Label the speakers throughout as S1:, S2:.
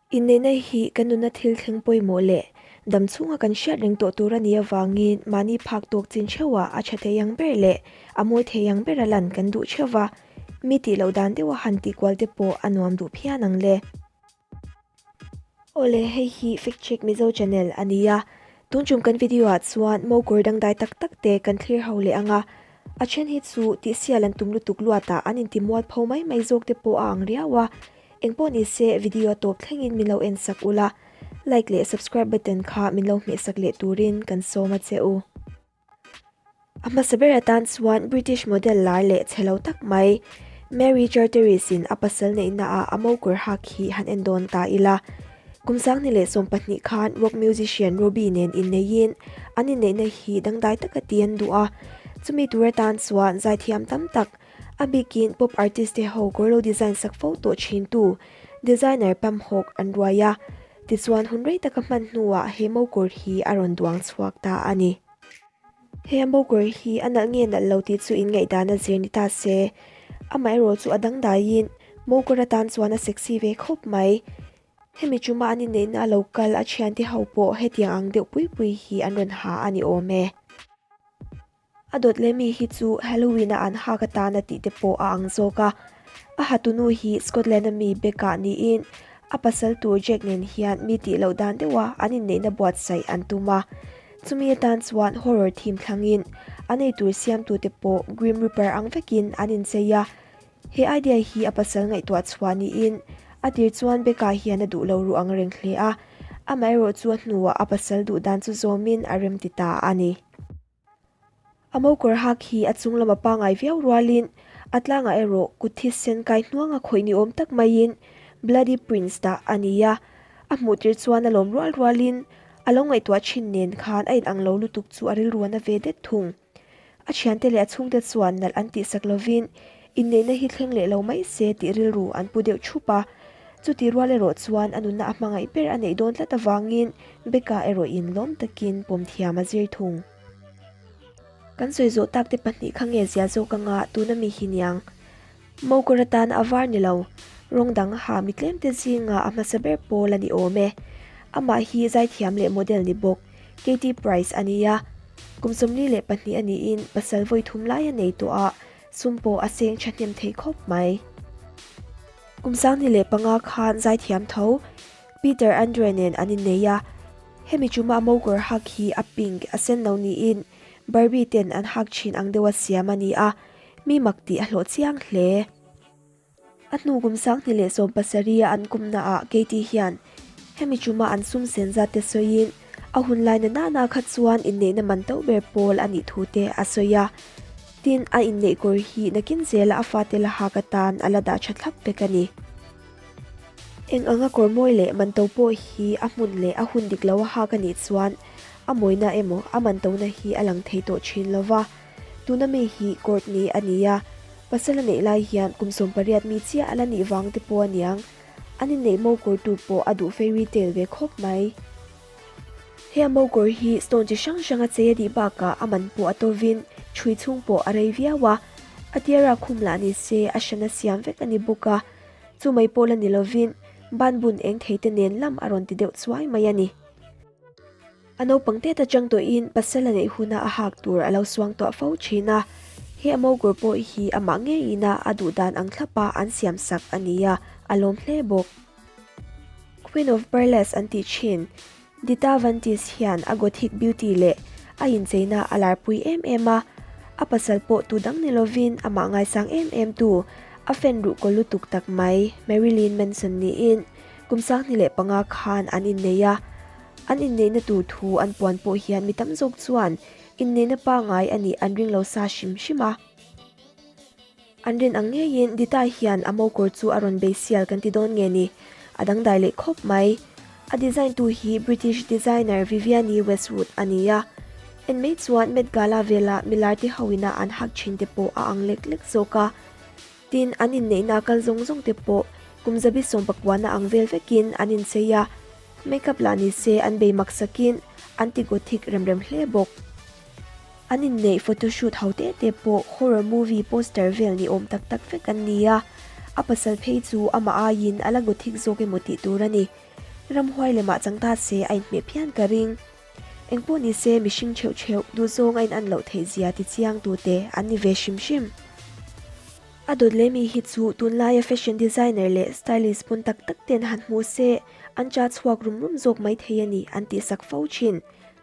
S1: Inneihna hi kan nuna thil thleng pawimawh leh dam chhunga kan hriat reng tawh tur a nih avangin mahni phak tawk chin theuhah a tha thei ang ber leh a mawi thei ang bera lan kan duh theuh va, mi tih loh dan deuha han tih kual te pawh a nuam duh phian ang le. Awle, hei hi Fact Check Mizo channel a ni a, tun tum kan video ah chuan mokawr dangdai tak tak te kan thlir ho leh ang a, a then hi chu tihsial an tum lutuk luatah an inti mualpho mai mai zawk te pawh a ang riau a, Engpawh ni se video tawp thlengin min lo en sak ula, like leh subscribe button kha min lo hmeh sak leh turin kan sawm a che u. A hmasa ber atan chuan British model lar leh chhe lo tak mai Mary Charteris in a pasal neihna ah a mokawr hak hi han en dawn ta ila. Kum 2012 khan rock musician Robbie nen inneiin an inneihna hi dangdai taka ti an duh a, chumi tur atan chuan zaithiam tam tak A bikin pop artist te ho kawr lo design sak fo tawh thin tu designer Pam Hawk an ruai a, tichuan hun rei taka hman hnuah he mokawr hi a rawn duang chhuak ta a ni. He mokawr hi a nalh nge nalh lo tih chu in ngaihdan a zir ni ta se, amaherawh chu a dangdaiin mokawr atan chuan a sexy ve khawp mai. Hemi chuma an inneihna a lo kal a thiante ho pawh hetiang ang deuh pui pui hi an rawn ha a ni awm e. A dawt leh mi hi chu Halloween a an hak atana tih te pawh a ang zawk a. A hatunu hi Scotland a mi Becca niin a pasal tur Jack nen hian mi tih loh dan deuha an inneihna buatsaih an tum a. Chumi atan chuan horror theme thlangin an eitur siamtute pawh Grim Reaper ang vekin an inchei a. He idea hi a pasal ngaihtuah chhuah niin a tir chuan Becca hian a duh lo ruh ang reng hle a. Amaherawhchu a hnuah a pasal duh dan chu zawmin a remti ta a ni. A mokawr hak hi a chung lama pangai viau rualin a tlangah erawh kut thisen kai hnuanga khawih ni awm tak maiin Bloody Prince dah a ni a. A hmuh tir chuan a lawm rual rualin a lo ngaihtuah thin nen khan a inang lo lutuk chu a rilru a na ve det thung. A thiante leh a chhungte chuan nalh an tihsak lovin inneihna hi thleng leh lo mai se tih rilru an pu deuh thup a. Chuti rual erawh chuan a nunna a hmangaih ber a neih dawn tlat avangin Becca erawhin lawm takin pawm thiam a zir thung. Kan sawi zawh tak te pahnih kha nge zia zawk anga tuna mi hi niang. Mokawr atan a var ni lo, rawng dang ha mi tlem te zinga a hmasa ber pawl a ni awm e. Amah hi zaithiam leh model ni bawk, Katie Price a nia. Kum 42 a niin pasal vawi thum lai a nei tawh a, sum pawh a seng thahnem thei khawp mai. Kum 2005 khan zaithiam tho Peter Andre nen an innei a, hemi chuma a mokawr hak hi a pink a sen lo niin Barbie ten an hak thin ang deuha siam a ni a, mi mak tih a hlawh chiang hle. A hnu kum 2017 a an kumna ah Katie hian hemi chuma an sum sen zat te sawiin a hun lai na nana kha chuan inneihna man to ber pawl a nih thu te a sawi a. Tin, a inneih kawr hi nakin zela a fate la hak atan a la dah tha thlap vek a ni. Eng anga kawr mawi leh man to pawh hi a hmun leh a hun dik lo a hak a nih chuan a mawina emaw a man tona hi a lang thei tawh thin lo va. Tuna mi hi Courtney a ni a, pasal a neih lai hian kum 18 mi chiah a la nih vang te pawh a niang. An inneih mo kawrtu pawh a duh fairy tale ve khawp mai. He a mo kawr hi stone chi hrang hrang a chei a nih bakah a man pawh a tovin chhui chhung pawh a rei viau a, a tiara khum lah ni se a hran a siam vek a ni bawk a, chu mai pawh la ni lovin ban bun eng thei te nen lam a rawn ti deuh chuai mai a ni. A naupang tet atang tawhin pasal a neih huna a hak tur a lo suang tawh fo thin a, he a mo kawr pawh hi amah ngeiin a a duh dan ang thlapa an siam sak a ni a, a lawm hle bawk. Queen of Burlesque an tih thin, Dita Van Teese hian a gothic beauty leh a incheina a larpui em em a, a pasal pawh tu dang ni lovin amah ngaisang em em tu, a fan ruhkaw lutuk tak mai Marilyn Manson niin kum 2005 khan an innei a. An inneihna tur thu an puan pawh hian mi tam zawk chuan inneihna pangngai a nih an ring lo sa hrim hrim a. An rin ang ngeiin Dita hian a mokawr chu a rawn bei sial kan ti dawn nge ni? A dangdai leh khawp mai. A design tu hi British designer Vivienne Westwood a ni a. En mai chuan Met Gala vela milar te hoina an hak thin te pawh a ang lek lek zawk a. Tin, an inneihna kal zawng zawng te pawh kum 19 na ang vel vekin an inchei a. Makeup lah ni se an bei mak sakin an ti gothic rem rem hle bawk. An inneih photoshoot ho te te pawh horror movie poster vel ni awm tak tak vek an ni a, a pasal phei chu amah aiin a la gothic zawk emaw tih tur a ni. Ramhuai lemah chang ta se a inhmeh phian ka ring. Engpawh ni se mihring theuh theuh duhzawng a inan loh theih zia ti chiang tute an ni ve hrim hrim. A dawt leh mi hi chu tunlaia fashion designer leh stylist pawn tak tak ten han hmu se an cha chhuak rum rum zawk mai thei a ni an tihsak fo thin.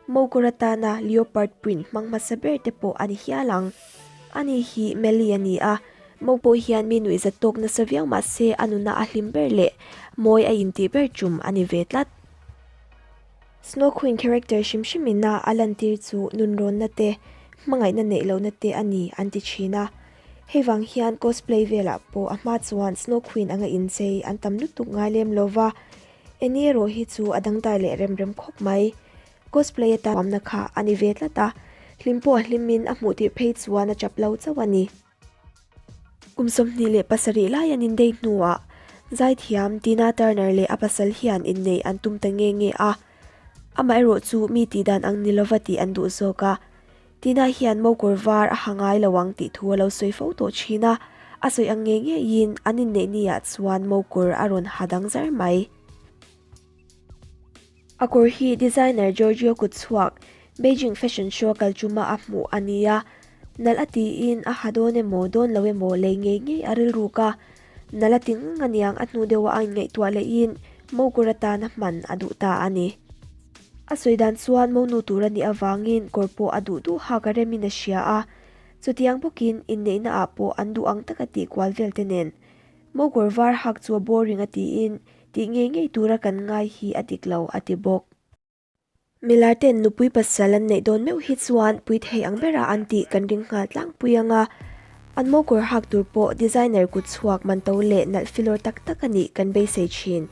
S1: Mokawr atana leopard print hmang hmasa ber te pawh a ni hial ang. Ani hi Melly a ni a, Mo pawh hian mi nuihzat tawk nasa viau mah se a nuna a hlim ber leh mawi a intih ber tum a ni ve tlat. Snow Queen character hrim hrim ina a lantir chu nunrawnna te, hmangaihna neih lohna te a ni an ti thin a. Hei vang hian cosplay velah pawh a hma chuan Snow Queen anga inchei an tam lutuk ngai lem lo va, Annie erawh hi chu a dangdai leh rem rem khawp mai. Cosplay atan huamna kha a ni ve tlat a, hlim pawh a hlimin a hmuh tirh phei chuan a chap lo chauh a ni. Kum 27 lai an indei hnuah zaithiam Tina Turner leh a pasal hian inneih an tum ta nge nge a, amaherawh chu mi tih dan ang ni lova tih an duh zawk a. Tina hian mokawr var a ha ngai lo ang tih thu a lo sawi fo tawh thin a, a sawi ang nge ngeiin an inneih niah chuan mokawr a rawn ha dang zar mai. A kawr hi designer Giorgio kutchhuak Beijing Fashion Show kal tuma a hmuh a ni a, nalh a tiin a ha dawn emaw dawn lo emaw lei ngei ngei a rilruk a, nalh a ti ngang aniang a hnu deuha a inngaihtuah lehin mokawr atana hman a duh ta a ni. A sawi dan chuan monu tur a nih avangin kawr pawh a duh duh hak a remin a hria a, chutiang bawkin inneihna ah pawh an duh ang taka tih kual vel te nen mokawr var hak chu a boring a tiin Tih ngei ngei tura kan ngai hi a dik lo, a ti bawk. Milar ten nupui pasal an neih dawn meuh hi chuan pui thei ang bera an tih kan ring nghal tlangpui ang a, an mokawr hak tur pawh designer kut chhuak man to leh nalh filawr tak tak a nih kan beisei thin.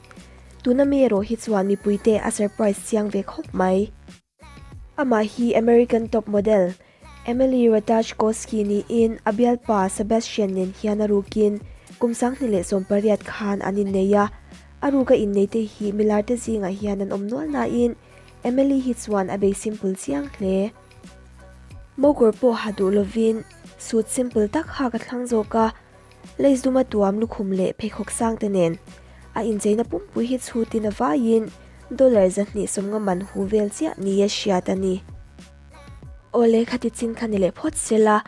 S1: Tuna mi erawh hi chuan mipuite a surprise chiang ve khawp mai. Amah hi American top model Emily Ratajkowski niin a bialpa Sebastian nen hian a rukin kum 2018 khan an innei a. A ruka inneite hi milarte zingah hian an awm nual nain Emily hi chuan a bei simple chiang hle. Mokawr pawh ha duh lovin suit simple tak hak a thlang zawk a, lace duma tuam lukhum leh pheikhawk sangte nen a incheina pumpui hi chhutin a vaiin Dollar 250 man hu vel chiah nia hriat a ni. Awle khati chin kha ni leh phawt sela,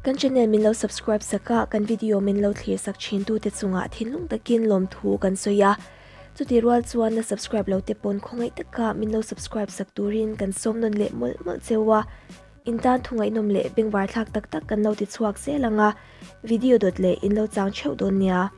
S1: kan channel min lo subscribe sak a, kan video min lo thlir sak thin tu te chungah thinlung takin lawmthu kan sawi a. Chuti rual chuan la subscribe lo te pawn khawngaih taka min lo subscribe sak turin kan sawm nawn leh mawlh mawlh cheu a. In tan thu ngaihnawm leh bengvar thlak tak tak kan lo ti chhuak zel ang a, video dawt leh in lo chang theuh dawn nia.